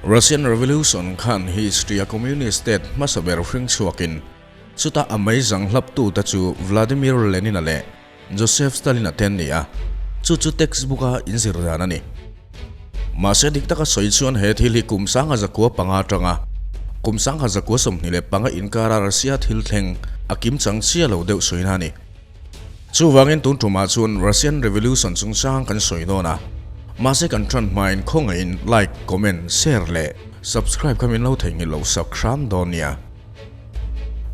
Russian Revolution khan history a communist state hmasa ber hring chhuakin chuta a meizang hlaptute chu Vladimir Lenin-a leh Joseph Stalin-a te an ni a, chu chu textbook a inzir dan a ni. Mahse dik taka sawi chuan he thil hi kum 1905 atanga kum 1925 inkara Russia thil thleng a kim chang chiah lo deuh sawina a ni. Chuvangin tun tumah chuan Russian Revolution chungchang kan sawi dawn a, mahse kan tan hmain khawngaihin like, comment, share leh subscribe kha min lo theihnghilh loh sak hram dawn nia.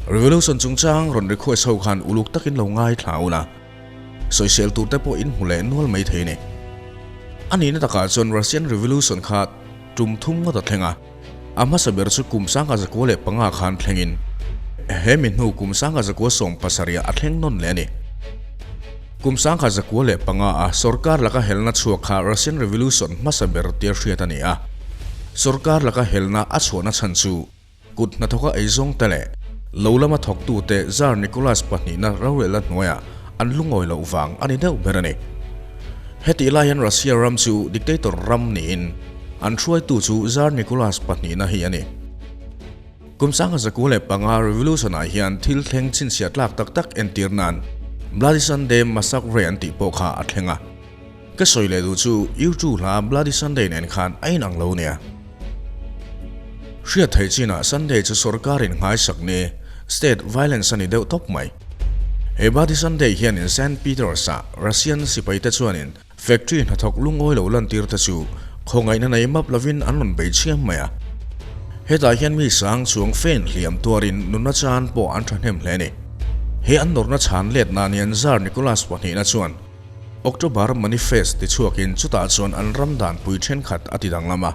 Revolution chungchang rawn request ho khan uluk takin lo ngaithla ula, sawisel tur te pawh in hmu leh nual mai thei a ni. A nihna takah chuan Russian Revolution kha tum thum ngawt a thleng a, a hmasa ber chu kum 1905 khan thlengin he mi hnu kum 1917 ah a thleng nawn leh a ni. Kum 1905 a sorkar laka helna chhuak kha Russian Revolution hmasa ber tia hriat a ni a, sorkar laka helna a chhuahna chhan chu Kut hnathawka eizawngte leh lo lama thawktute Tsar Nicholas pahnihna rorelna hnuaiah an lungawi loh vang a ni deuh ber a ni. Hetih lai hian Russia ram chu dictator ram niin an hruaitu chu Tsar Nicholas pahnihna hi a ni. Kum 1905 revolution-ah hian thil thleng chhinchhiah tlak tak tak entir nan Bloody Sunday Massacre an tih pawh kha a thleng a. Ka sawi leh duh chu U2 hla Bloody Sunday nen khan a inang lo nia. Hriat theih chinah Sunday chu sorkarin nghaisak ni, state violence a ni deuh tawp mai. He Bloody Sunday hianin Saint Peters-ah Russian sipaite chuanin factory hnathawk lungawi lo lantir te chu khawngaihna nei map lovin an rawn bei chiam mai a. Hetah hian mi sang chuang fan hliam tuarin nunna chan pawh an thahnem hle a ni. He an nawrna chhan let nan hian Tsar Nicholas pahnihna chuan October Manifest ti chhuakin chutah chuan an ram danpui thenkhat a ti danglam a.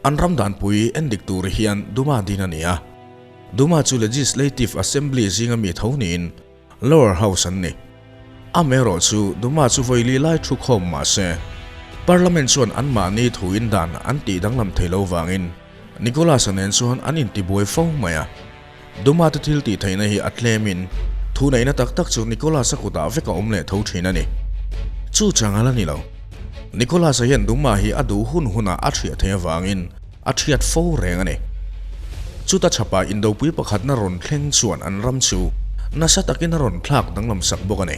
An ram danpui endik tur hian Duma din a ni a. Duma chu Legislative Assembly zinga mi tho niin Lower House an ni. Amaherawh chu Duma chu vawi li lai thu khawm mah se, Parliament chuan anmahni thuin dan an tih danglam thei lo vangin Nicholas-a nen chuan an intibuai fo mai a. Duma te thil tih theihna hi a tlemin thuneihna tak tak chu Nicholas-a kutah vek a awm leh tho thin a ni. Chu chang a la ni lo. Nicholas-a hian Duma hi a duh hun hunah a thiah theih avangin a thiat fo reng a ni. Chuta chhapah indopui pakhatna rawn thleng chuan an ram chu nasa takin a rawn thlak danglam sak bawk a ni.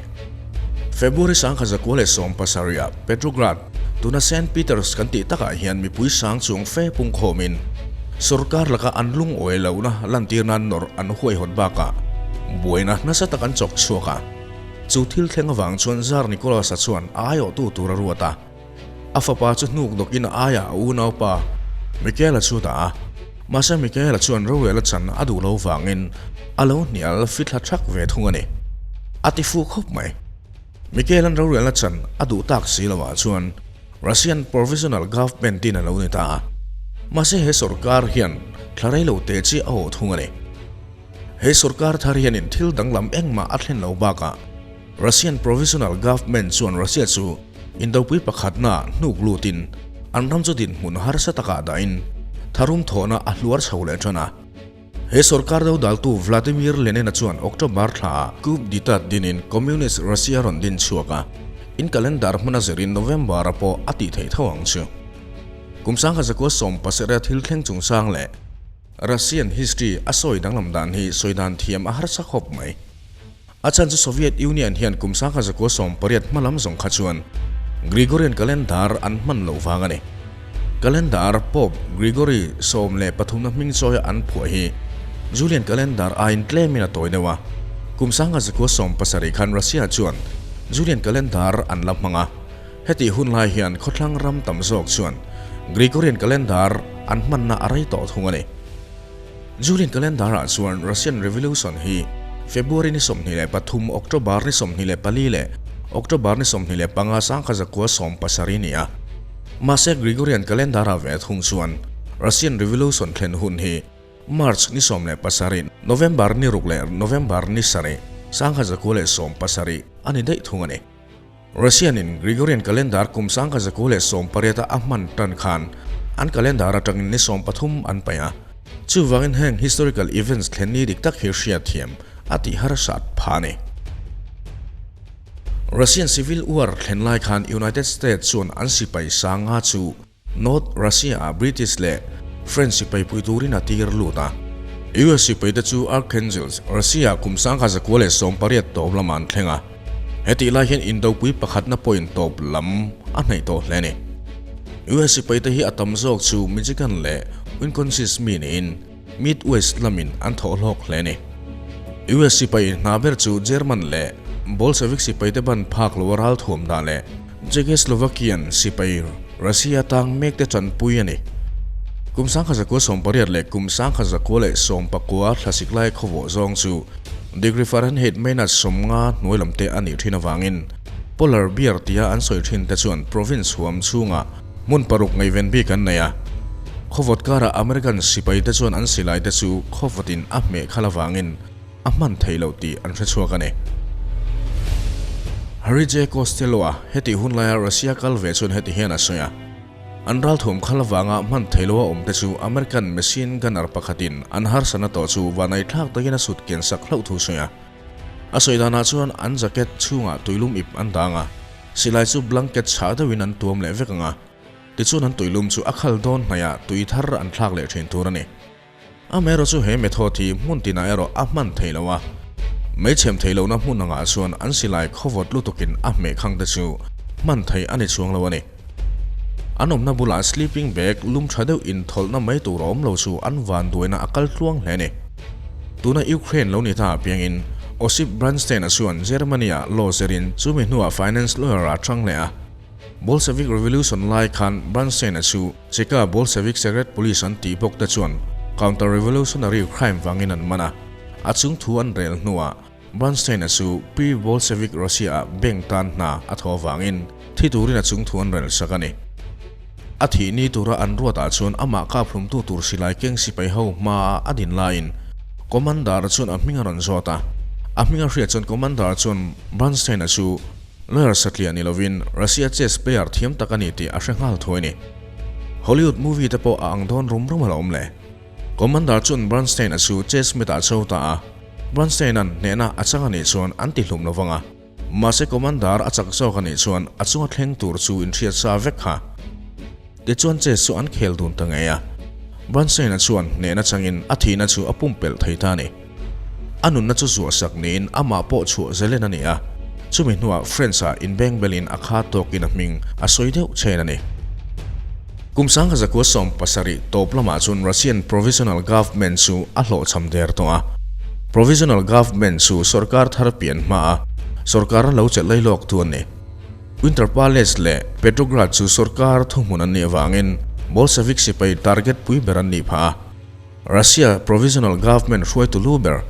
February 1917 ah Petrograd, Tuna Saint Peters kan tih takah hian mipui sang chuang fe pungkhawmin sorkar laka an lungawi lohna lantir nan nawrh an huaihawt bakah buaina nasa tak an chawk chhuak a. Chu thil thleng avang chuan Tsar Nicholas-a chuan a aiawhtu tur a ruat a. A fapa chu hnuk dawkin a aiah a unaupa Michael-a chu a dah a. Mahse Michael-a chuan rorel a chan a duh lo vangin a lo hnial fithla thak ve thung a ni. A ti fu khawp mai. Michael-a'n rorelna chan a duh tak si loah chuan Russian Provisional Government tin a lo ni ta a. Mahse he sorkar hian thla rei lo teh chi a awh thung a ni. He sorkar thar hianin thil danglam engmah a thlen lo bakah Russian Provisional Government chuan Russia chu indopui pakhatna hnuk lutin an ram chu dinhmun harsa takah dahin tharum thawhna a hluar chho leh tan a. He sorkar dodaltu Vladimir Lenin-a chuan October thlaah Coup d'etat dinin Communist Russia rawn din chhuak a, in calendar hmana zirin November-a pawh a tih theih tho ang chu. Kum 1917 thil thleng chungchang leh Russian history a sawi danglam dan hi sawi dan thiam a harsa khawp mai. A chhan chu Soviet Union hian kum 1918 hmalam zawng kha chuan Gregorian calendar an hman loh vang a ni. Calendar Pope Gregory 13 na hming chawia an phuah hi Julian calendar aiin tlemin a tawi deuh a. Kum 1917 khan Russia chuan Julian calendar an la hmang a. Hetih hun lai hian khawthlang ram tam zawk chuan Gregorian calendar an hmanna a rei tawh thung a ni. Julian calendar ah chuan Russian Revolution hi February ni 23, October ni 24 leh October ni 25 1917 ni a. Mahse Gregorian calendar ah ve thung chuan Russian Revolution thlen hun hi March ni 17, November ni ruk leh November ni sarih 1917 a ni daih thung a ni. Russian in Gregorian calendar kum 1918 a a hman tan khan an calendar atangin ni 13 an paih a. Chuvangin heng historical events thlen ni dik tak hi hriatthiam a tih harsat phah a ni. Russian Civil War thlen lai khan United States chuan an sipai sanga chu North Russia-ah British leh French sipai pui turin a tir lut a. US sipaite chu Arkhangelsk, Russia kum 1918 tawp lamah an thleng a. Hetih lai hian indopui pakhatna pawhin tawp lam a hnaih tawh hle a ni. US sipaite hi a tam zawk chu Michigan leh Wisconsin mi niin Midwest lamin an thawh hlawk hle a ni. US sipai hna ber chu German leh Bolshevik sipaite ban phak lo a ralthuam dah leh Czechoslovakian sipai Russia tang mekte tanpui a ni. Kum 1918 leh kum 1919 thlasik lai khawvawh zawng chu degree Fahrenheit minus 50 hnuai lam te a nih thin avangin Polar bear tia an sawi thin te chuan province huam chhungah hmun paruk ngaihven bik an nei a. Khawvawt karah American sipai te chuan an silai te chu khawvawtin a hmeh khalh avangin a hman theih loh tih an hre chhuak a ni. Harry J. Costello-a hetih hun laia Russia kal ve chuan heti hian a sawi a, An ralthuam khal avanga hman theih loha awm te chu American machine gunner pakhatin an harsatna tawh chu vanaithlak takin a sut kian sak hlauh thu sawi a. A sawi danah chuan an jacket chhungah tuilum ip an dang a, silai chu blanket chhah deuhin an tuam leh vek ang a, tichuan an tuilum chu a khal dawn hnaihah tui thar an thlak leh thin tur a ni. Amaherawh chu he method hi hmun tinah erawh a hman thei lo a, meichhem theih lohna hmun angah chuan an silai khawvawt lutukin a hmeh khang te chu hman theih a ni chuang lo a ni. An awmna bulah sleeping bag lum tha deuh inthawlhna mai tur a awm lo chu an vanduaina a kal tluang hle a ni. Tuna Ukraine lo ni ta apiangin Osip Bronstein-a chuan Germany-ah law zerin chumi hnuah finance lawyer-ah a chang leh a. Bolshevik Revolution lai khan Bronstein-a chu Cheka Bolshevik Secret Police an tih bawk te chuan counter-revolutionary crime vangin an man a, a chung thu an rel hnuah Bronstein-a chu pre-Bolshevik Russia-ah bank tan hna a thaw avangin thi turin a chung thu an rel sak a ni. A thih ni tura an ruatah chuan amah kaphlumtu tur silai keng sipai ho hmaa a din laiin Commander chuan a hming a rawn zawt a. A hming a hriat chuan Commander chuan Bronstein-a chu lawyer satliah ni lovin Russia chess player thiam tak a ni tih a hre nghal thuai a ni. Hollywood movie te pawh a ang dawn rum rum a lo awm le. Commander chuan Bernstein-a chu chess mat-ah cho ta a, Bernstein-a'n hnehna a chang a nih chuan an ti hlum lo vang a, mahse Commander a chak zawk a nih chuan a chunga thleng tur chu inhriat sa vek kha. Tichuan chess chu an khel dun ta ngei a, Bernstein-a chuan hnehna changin a thihna chu a pumpelh thei ta a ni. A nunna chu zuahsak niin amah pawh chhuah zelen a ni a, chumi hnuah French-ah inbengbelin a kha tawkin a hming a sawi deuh chen a ni. Kum 1970 tawp lamah chuan Russian Provisional Government chu a hlawhchham der tawh a. Provisional Government chu sorkar thar pian hmaa sorkar lo chelh lai lawk tu a ni. Winter Palace leh Petrograd chu sorkar thuhmun an nih avangin Bolshevik sipai target pui ber an nih phah a. Russia Provisional Government hruaitu lu ber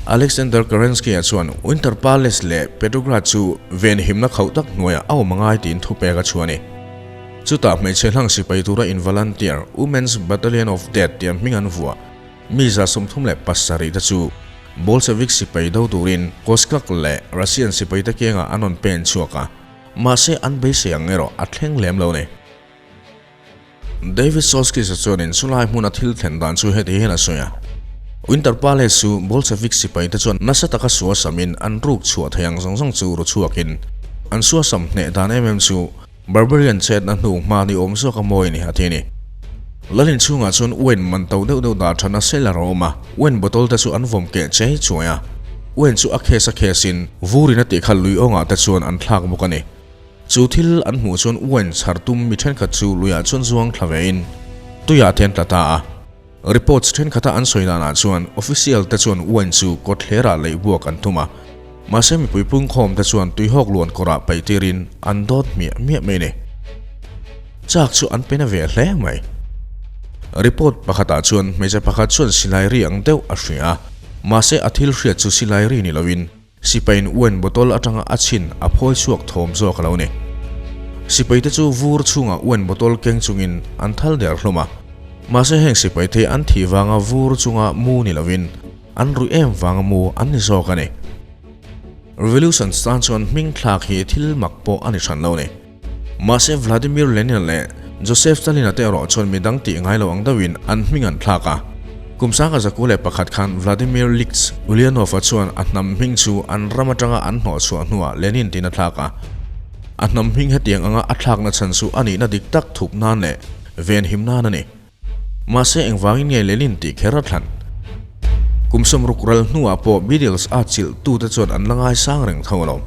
Alexander Kerensky-a chuan Winter Palace leh Petrograd chu venhimna khauh tak hnuaiah a awm angai tiin thupek a chhuah a ni. Chutah hmeichhe hlang sipai tura involunteer Women's Battalion of Death tia hming an vuah mi 37 te chu Bolshevik sipai do turin Koskak leh Russian sipaite kiangah an rawn pen chhuak a, mahse an beisei ang erawh a thleng lem lo a ni. David Soskies-a chuanin chulai hmuna thil thlen dan chu heti hian a sawi a, Winter Palace chu Bolshevik sipaite chuan nasa taka suasamin an ruk chhuah thei ang zawng zawng chu ru chhuakin an suasam hneh dan em em chu Barbarian chetna hnu hma ni awm zawk a mawi ni a ti a ni. Lalin chhungah chuan wine man to deuh deuh dah than a cellar a awm a, wine bottle te chu an vawm keh chei chuai a, wine chu a case a case in vurin a tih kha lui awngah te chuan an thlak bawk a ni. Chu thil an hmuh chuan wine chhar tum mi thenkhat chu luiah chuan zuang thla vein tuiah te an tla ta a. Reports thenkhat a an sawi danah chuan official te chuan wine chu kawtthlerah leih buak an tum a, mahse mipui pungkhawm te chuan tuihawk luan kawrah paih tirin an dawt hmiah hmiah mai a ni. Chak chu an pe na ve hle mai. Report pakhatah chuan hmeichhe pakhat chuan silai ri ang deuh a hria a, mahse a thil hriat chu silai ri ni loin Sipaiin wine bottle atanga a chhin a phawi chhuak thawm zawk a lo ni. Sipaite chu vur chhungah wine bottle keng chungin an thal der hlawm a. Mahse heng sipaite an thih vanga vur chunga mu ni lovin an ruih em vanga mu an ni zawk a ni. Revolution tan chuan hming thlak hi thil mak pawh a ni hran lo ni. Mahse Vladimir Lenin leh Joseph Stalin-a te erawh chuan midang tih ngai lo ang deuhin an hming an thlak a. Kum 1901 khan Vladimir Ilyich Ulyanov-a chuan a hnam hming chu an ram atanga an hnawhchhuah hnuah Lenin tiin a thlak a. A hnam hming hetiang anga a thlakna chhan chu a nihna dik tak thup nan leh venhim nan a ni. Mahse engvangin nge Lenin tih kher a thlan? Kum 60 ral hnuah pawh Beatles a chilh tute chuan an la ngaisang reng tho alawm.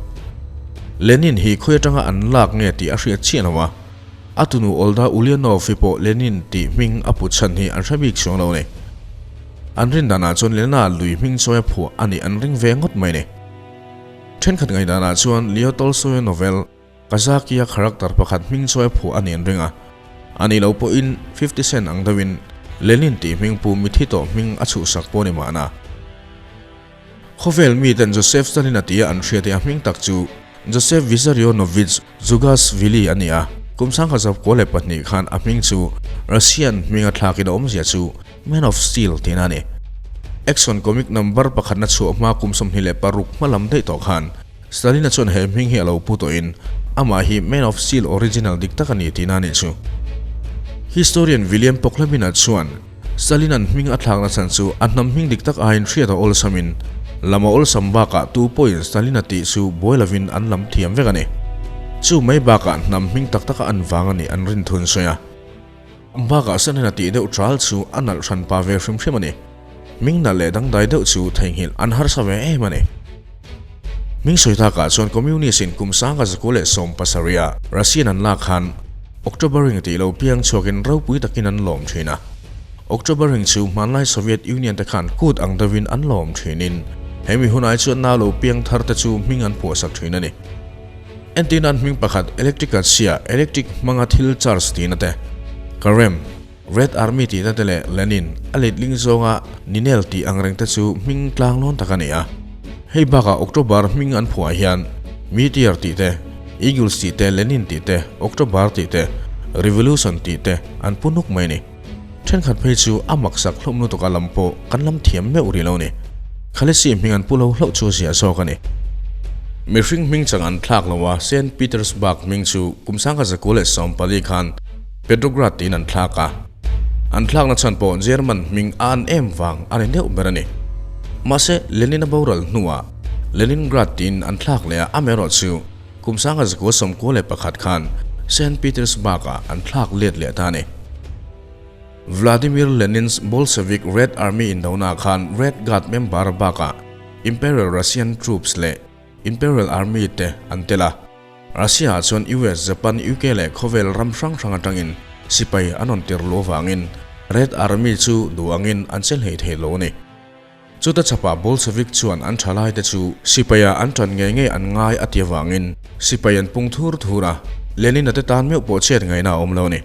Lenin hi khawi atanga an lak nge tih a hriat chiah lo a, a tunu Olda Ulyanov hi pawh Lenin tih hming a put chhan hi an hre bik chuang lo a ni. An rin danah chuan Lenina lui hming chawi a phuah a nih an ring ve ngawt mai ni. Thenkhat ngaihdanah chuan Leo Tolstoy-a novel Kazaki-a character pakhat hming chawi a phuah a nih an ring a. A nih loh pawhin 50 Cent ang deuhin Lenin tih hming pu mithi tawh hming a chhuhsak pawh a ni mahna. Khawvel miten Joseph Stalin-a tia an hriat hi a hming tak chu Joseph Vissarionovich Dzhugashvili a ni a, kum 1992 khan a hming chu Russian hminga thlakin a awmzia chu Man of Steel tihna a ni. Action comic number pakhatna chhuah hma kum 26 hma lam daih tawh khan Stalin-a chuan he hming hi a lo pu tawhin amah hi Man of Steel original dik tak a ni tihna a nih chu. Historian William Pokhlebin-a chuan Stalin-a'n hming a thlakna chhan chu a hnam hming dik tak aiin hriat a awlsamin lam a awlsam bakah tu pawhin Stalin-a tih chu buai lovin an lam thiam vek a ni. Chu mai bakah hnam hming tak taka an vang a nih an rin thun sawi a. Bakah Stalin-a tih deuh ṭal chu a nalh hran pa ve hrim hrim a ni. Hming nalh leh dangdai deuh chu theihnghilh an harsa ve em a ni. Hming sawi takah chuan Communist-in kum 1917 a Russian an lak khan October-ing tih lo piang chhuakin ropui takin an lawm thin a. October-ing chu hmanlai Soviet Union te khan kut ang deuhin an lawm thinin hemi hunai chuan nau lo piang thar te chu hming an phuahsak thin a ni. Entirnan hming pakhat electric a chhia, electric hmanga thil charge tihna te, Karem, Red Army tihna te leh Lenin, a letling zawnga Ninel tih ang reng te chu hming tlang lawn tak a ni a. Hei bakah October hming an phuah hian Meteor tih te, Eagles tih te, Lenin tih te, October tih te, Revolution tih te an pu nuk mai a ni. Thenkhat phei chu a maksak hlawm lutuk a lam pawh kan lam thiam meuh rih lo ni. Khalesi hming an pu lo hlauh chu zia zawk a ni. Mihring hming chang an thlak lo a, Saint Petersburg hming chu kum 1914 khan Petrograd tiin an thlak a. An thlakna chhan pawh German hming a an em vang a ni deuh ber a ni. Mahse, Lenin a boral hnuah Leningrad tiin an thlak leh a, amaherawh chu kum 1991 khan Saint Petersburg-ah an thlak let leh ta a ni. Vladimir Lenin's Bolshevik Red Army indona khan Red Guard member bakah Imperial Russian Troops leh Imperial Army te an tel a. Russia-ah chuan US, Japan, UK leh khawvel ram hrang hrang atangin sipai an rawn tir luh avangin Red Army chu duh angin an che hlei thei lo a ni. Chuta chhapah Bolshevik chuan an thalaite chu sipaia an tan ngei ngei an ngai a ti avangin sipai an pung thur thur a, Lenin-a te tan meuh pawh chet ngaihna a awm lo a ni.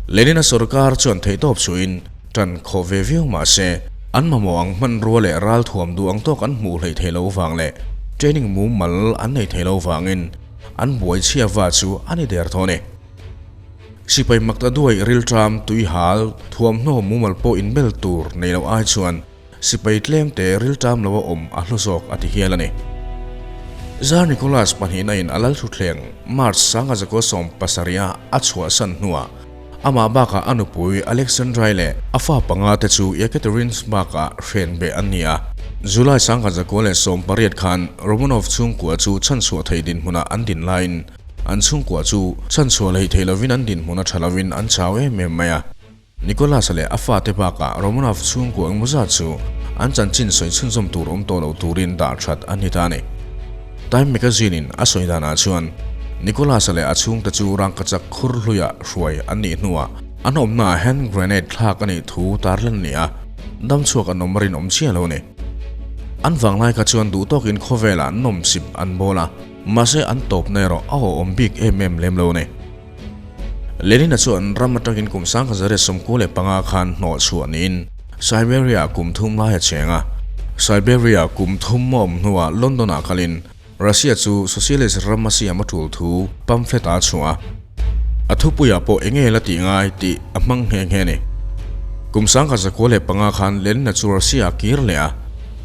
Lenin-a sorkar chuan theihtawp chhuihin tan khawh ve viau mah se, an mamawh ang hmanrua leh ralthuam duh ang tawk an hmuh hleih thei lo vang leh training mumal an nei thei lo vangin an buai chhia va chu a ni der tawh a ni. Sipai makta duai rilṭam, tuihal, thuamhnaw mumal pawh inbel tur nei loh ai chuan Sipai tlemte rilṭam lo a awm a hlu zawk a ti hial a ni. Tsar Nicholas pahnihna in a lal thutthleng March 1970 a a chhuahsan hnuah amah bakah a nupui Alexandrai leh a fa panga te chu Yekaterinburg ah hren beh an ni a. July 1918 khan Romanov chhungkua chu chhanchhuah thei dinhmunah an din laiin an chhungkua chu chhanchhuah lei thei lovin an dinhmun a tha lovin an chau em em mai a. Nicholas-a leh a fate bakah Romanov chhungkua engmaw zat chu an chanchin sawi chhunzawm tur awm tawh lo turin dah that an ni ta a ni. Time magazine-in a sawi danah chuan Nicholas-a leh a chhungte chu rangkachak khur hluiah hruai an nih hnuah an awmnaah hand grenade thlak a nih thu tarlan a ni a, dam chhuak an awm a rinawm chiah lo a ni. An vanglai kha chuan duh tawkin khawvelah nawmsip an bawl a, mahse an tawpna erawh a awhawm bik em em lem lo a ni. Lenin-a chuan ram atangin kum 1995 khan hnawh chhuah niin Siberia kum thum lai a cheng a. Siberia kum thum a awm hnuah London-ah kalin Russia chu Socialist ram a siam a tul thu pamphlet a chhuah a. A thupuiah pawh eng nge la tih ngai tih a hmang nghe nghe a ni. Kum 1905 khan Lenin-a chu Russia a kir leh a.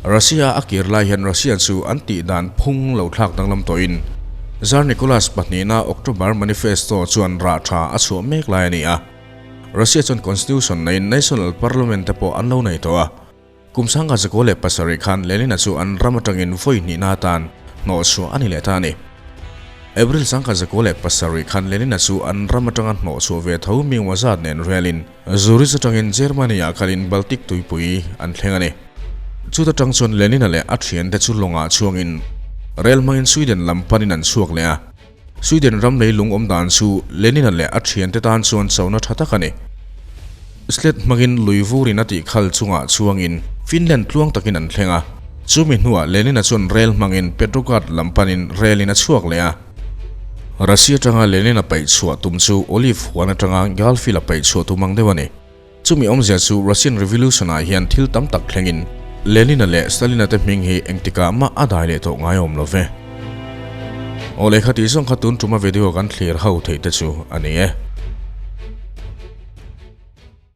Russia a kir lai hian Russia chu an tih dan phung lo thlak danglam tawhin Tsar Nicholas pahnihna October Manifesto chuan rah tha a chhuah mek lai a ni a. Russia chuan Constitution neiin National Parliament te pawh an lo nei tawh a. Kum 1907 khan Lenin-a chu an ram atangin vawi hnihna atan hnawhchhuah a ni leh ta a ni. April 1917 khan Lenin-a chu an ram atanga hnawh chhuah ve tho mi engmawzat nen relin Zurich atangin Germany-ah kalin Baltic tuipui an thleng a ni. Chuta tang chuan Lenin-a leh a thiante chu lawngah chhuangin rel hmangin Sweden lam panin an chhuak leh a. Sweden ram leilung awm dan chu Lenin-a leh a thiante tan chuan chona tha tak a ni. Sled hmangin lui vurin a tih khal chungah chuangin Finland tluang takin an thleng a. Chumi hnuah Lenin-a chuan rel hmangin Petrograd lam panin relin a chhuak leh a. Russia atanga Lenin-a paih chhuah tum chu Olive huan atanga Galfield-a paih chhuah tum ang deuh a ni. Chumi awmzia chu Russian Revolution-ah hian thil tam tak thlengin Lenin-a leh Stalin-a te hming hi engtikah mah a dai leh tawh ngai awm lo ve. Aw lehkha tih zawng kha tun tuma video kan thlir ho theih te chu a ni e.